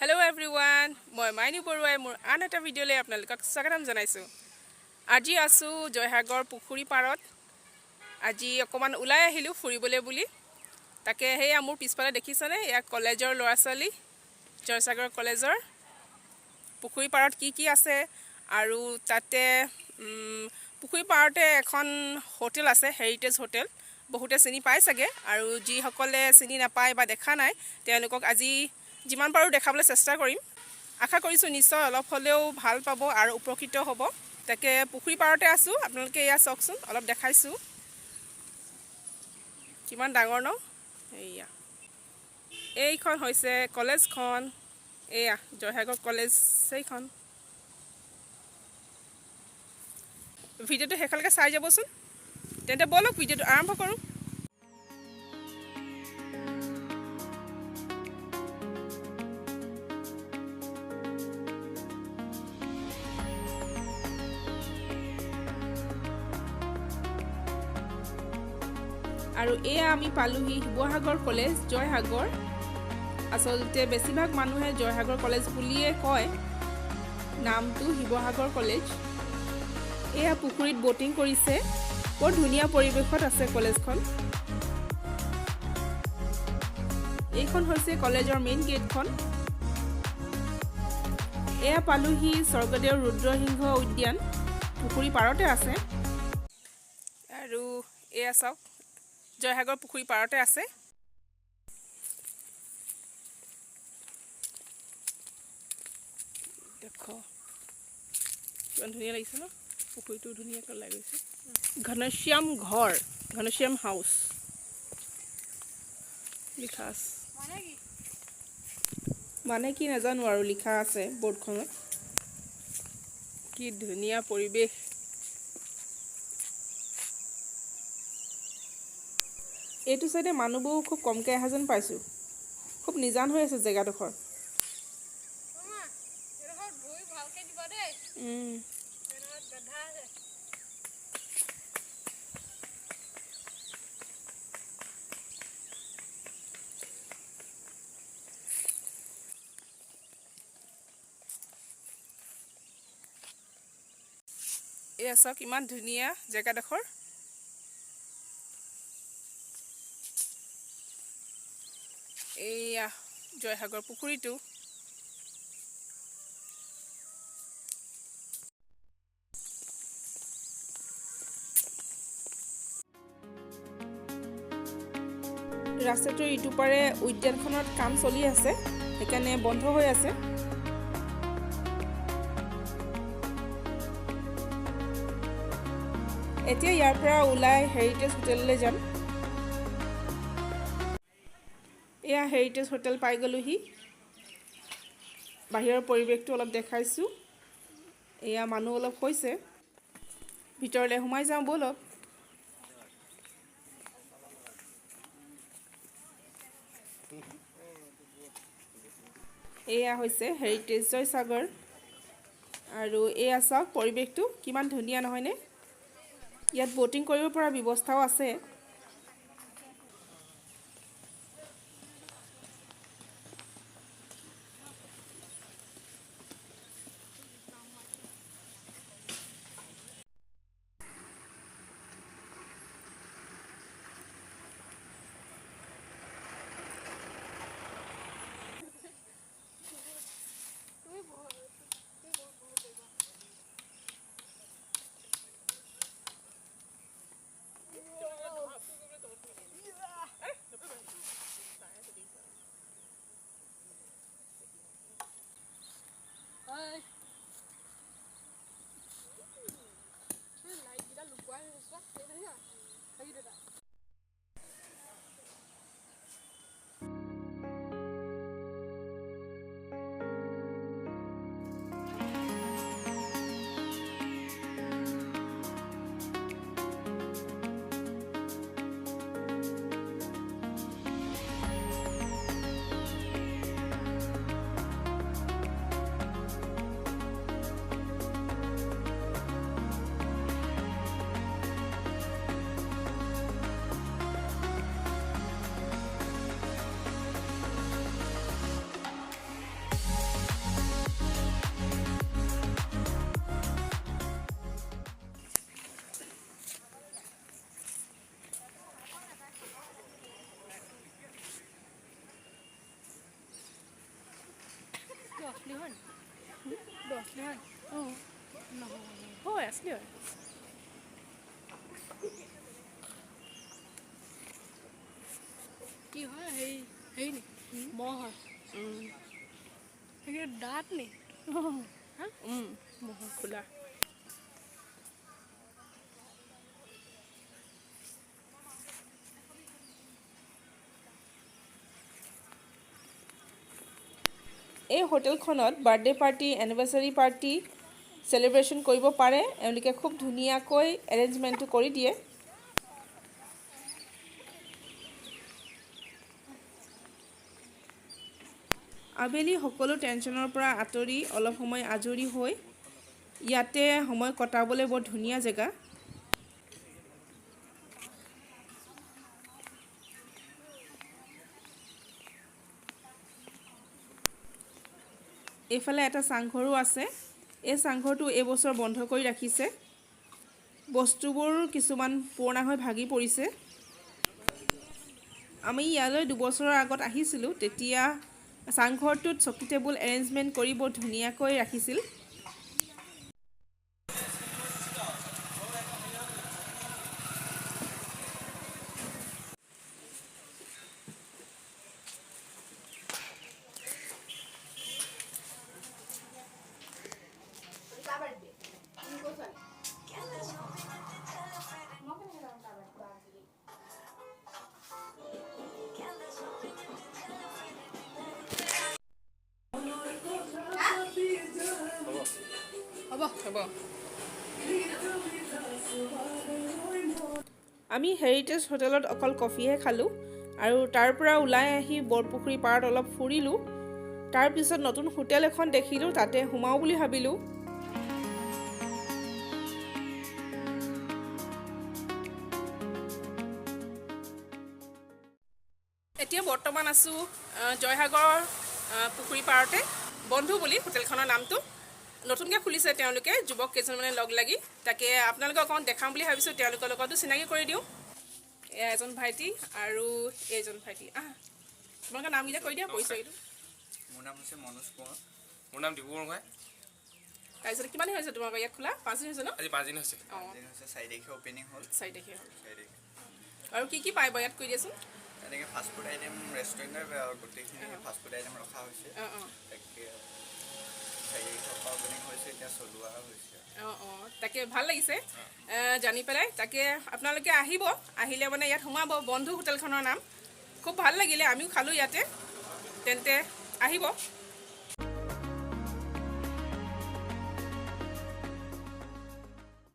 Hello' everyone, মই মাইনী বৰুৱাই মোৰ আন এটা ভিডিঅ'লৈ আপোনালোকক স্বাগতম জনাইছোঁ। আজি আছোঁ জয়সাগৰ পুখুৰী পাৰত। আজি অকণমান ওলাই আহিলোঁ ফুৰিবলৈ বুলি। তাকে সেয়া মোৰ পিছফালে দেখিছেনে, এয়া কলেজৰ ল'ৰা ছোৱালী, জয়সাগৰ কলেজৰ পুখুৰী পাৰত কি কি আছে। আৰু তাতে পুখুৰী পাৰতে এখন হোটেল আছে, হেৰিটেজ হোটেল, বহুতে চিনি পায় চাগে। আৰু যিসকলে চিনি নাপায় বা দেখা নাই তেওঁলোকক আজি যিমান পাৰোঁ দেখাবলৈ চেষ্টা কৰিম। আশা কৰিছোঁ নিশ্চয় অলপ হ'লেও ভাল পাব আৰু উপকৃত হ'ব। তাকে পুখুৰী পাৰতে আছোঁ, আপোনালোকে এয়া চাওকচোন, অলপ দেখাইছোঁ কিমান ডাঙৰ ন। এয়া এইখন হৈছে কলেজখন, এয়া জয়সাগৰ কলেজ এইখন। ভিডিঅ'টো শেষলৈকে চাই যাবচোন। তেন্তে ব'লক ভিডিঅ'টো আৰম্ভ কৰোঁ। আৰু এয়া আমি পালোহি শিৱসাগৰ কলেজ, জয়সাগৰ। আচলতে বেছিভাগ মানুহে জয়সাগৰ কলেজ বুলিয়ে কয়, নামটো শিৱসাগৰ কলেজ। এয়া পুখুৰীত ব'টিং কৰিছে, বৰ ধুনীয়া পৰিৱেশত আছে কলেজখন। এইখন হৈছে কলেজৰ মেইন গেটখন। এয়া পালোহি স্বৰ্গদেউ ৰুদ্ৰসিংহ উদ্যান, পুখুৰী পাৰতে আছে। আৰু এয়া চাওক, জয়সাগৰ পুখুৰী পাৰতে আছে। দেখ কিমান ধুনীয়া লাগিছে ন, পুখুৰীটো ধুনীয়াকৈ ওলাই গৈছে। ঘনশ্যাম ঘৰ, ঘনশ্যাম হাউচ লিখা আছে, মানে কি নাজানো আৰু লিখা আছে বৰ্ডখনত। কি ধুনীয়া পৰিৱেশ। এইটো চাইডে মানুহবোৰ খুব কমকৈ অহা যেন পাইছোঁ, খুব নিজান হৈ আছে জেগাডোখৰ। এয়া চাওক ইমান ধুনীয়া জেগাডোখৰ। এইয়া জয়সাগৰ পুখুৰীটো। ৰাস্তাটোৰ ইটো পাৰে উদ্যানখনত কাম চলি আছে, সেইকাৰণে বন্ধ হৈ আছে। এতিয়া ইয়াৰ পৰা ওলাই হেৰিটেজ হোটেললৈ যাম। এয়া হেৰিটেজ হোটেল পাই গ'লোহি। বাহিৰৰ পৰিৱেশটো অলপ দেখাইছোঁ। এয়া মানুহ অলপ হৈছে, ভিতৰলৈ সোমাই যাওঁ ব'লক। এয়া হৈছে হেৰিটেজ জয়সাগৰ। আৰু এয়া চাওক পৰিৱেশটো কিমান ধুনীয়া নহয়নে। ইয়াত ব'টিং কৰিব পৰা ব্যৱস্থাও আছে। নহয়। অঁ, হয়, আচলি হয়। কি হয় হেৰি হেৰি নি মহ হয় সেইকেইটা দাঁত নি? মহৰ খোলা। এই হোটেলখনত birthday party, anniversary party celebration কৰিব পাৰে। এওঁলোকে খুব ধুনীয়াকৈ এৰেঞ্জমেণ্টটো কৰি দিয়ে। আবেলি সকলো টেনশ্যনৰ পৰা আঁতৰি অলপ সময় আজৰি হৈ ইয়াতে সময় কটাবলৈ বৰ ধুনীয়া জেগা। এইফালে এটা চাংঘৰো আছে। এই চাংঘৰটো এইবছৰ বন্ধ কৰি ৰাখিছে। বস্তুবোৰ কিছুমান পুৰণা হৈ ভাগি পৰিছে। আমি ইয়ালৈ 2 বছৰৰ আগত আহিছিলোঁ, তেতিয়া চাংঘৰটোত চকী টেবুল এৰেঞ্জমেণ্ট কৰি বৰ ধুনীয়াকৈ ৰাখিছিল। হ'ব। হ'ব। আমি হেৰিটেজ হোটেলত অকল কফিহে খালোঁ আৰু তাৰ পৰা ওলাই আহি বৰপুখুৰী পাৰত অলপ ফুৰিলোঁ। তাৰপিছত নতুন হোটেল এখন দেখিলোঁ, তাতে সোমাওঁ বুলি ভাবিলোঁ। এতিয়া বৰ্তমান আছোঁ জয়সাগৰ পুখুৰী পাৰতে। বন্ধু বুলি হোটেলখনৰ নামটো। নতুনকৈ খুলিছে তেওঁলোকে, যুৱক কেইজনমানে লগ লাগি। তাকে আপোনালোকক অকণমান দেখাম বুলি ভাবিছোঁ, তেওঁলোকৰ লগতো চিনাকি কৰি দিওঁ। এয়া এজন ভাইটি আৰু এইজন ভাইটি। আহ, তোমালোকৰ নামকেইটা কৈ দিয়া, পৰিচয়টো। মোৰ নাম হৈছে মনোজ কোঁৱৰ। মোৰ নাম ডিবু বৰগোহাঁই। তাৰপিছত কিমান দিন হৈছে তোমালোকৰ ইয়াত খোলা? 5 দিন হৈছে ন? আজি 5 দিন হৈছে। অঁ। দিন হৈছে, 4 তাৰিখে অ'পেনিং হ'ল। 4 তাৰিখে হ'ল। 4 তাৰিখে। আৰু কি কি পায় বাৰু ইয়াত কৈ দিয়াচোন। তেনেকৈ ফাষ্টফুড আইটেম, ৰেষ্টুৰেণ্টৰ গোটেইখিনি ফাষ্টফুড আইটেম ৰখা হৈছে। অঁ অঁ তাকে 4 তাৰিখৰ পৰা অ'পেনিং হৈছে, এতিয়া চলোৱা হৈছে। অঁ, তাকে ভাল লাগিছে জানি পেলাই। তাকে আপোনালোকে আহিব, আহিলে মানে ইয়াত সোমাব। বন্ধু হোটেলখনৰ নাম। খুব ভাল লাগিলে, আমিও খালোঁ ইয়াতে। তেন্তে আহিব।